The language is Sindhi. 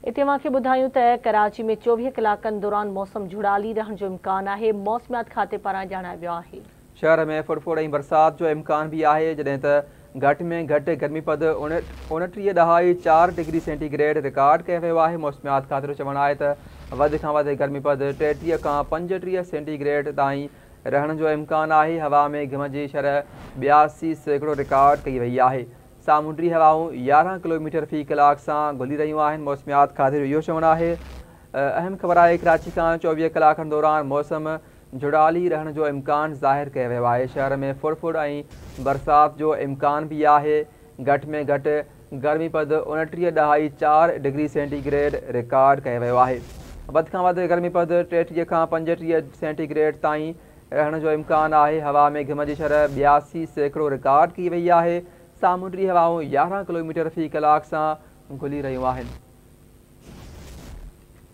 هتي اوهان کي ٻڌايون ته ڪراچي ۾ 24 ڪلاڪن دوران موسم جهڙالي رهڻ جو امڪان آهي، موسميات کاتي پاران ڄاڻايو ويو آهي. شهر ۾ ڦڙڦوڙ ۽ برسات جو امڪان به آهي، جڏهن ته گهٽ ۾ گهٽ گرمي پد 29.4 ڊگري سينٽي گريڊ رڪارڊ ڪيو ويو آهي. موسميات کاتي جو چوڻ آهي ته وڌ کان وڌ گرمي پد 33 کان 35 سينٽي گريڊ تائين رهڻ جو امڪان آهي. هوا ۾ گهم جي شرح 82% رڪارڊ ڪئي وئي آهي. سامونڊي هوائون 11 ڪلوميٽر في ڪلاڪ سان گهلي رهيون آهن. موسميات کاتي جو اهو چوڻ آهي. اهم خبر آهي ڪراچي کان 24 ڪلاڪن دوران موسم جهڙالي رهڻ جو امڪان ظاهر ڪيو ويو آهي. شهر ۾ ڦڙڦڙ ۽ برسات جو امڪان به آهي. گهٽ ۾ گهٽ گرمي پد 29.4 ڊگري سينٽي گريڊ رڪارڊ ڪيو ويو آهي. وڌ کان وڌ گرمي پد 33 کان 35 سينٽي گريڊ تائين رهڻ جو امڪان آهي. هوا ۾ گهم جي شرح 82% رڪارڊ ڪئي وئي آهي. سامونڊي هوائون 11 ڪلوميٽر في ڪلاڪ سان گهلي رهيون آهن.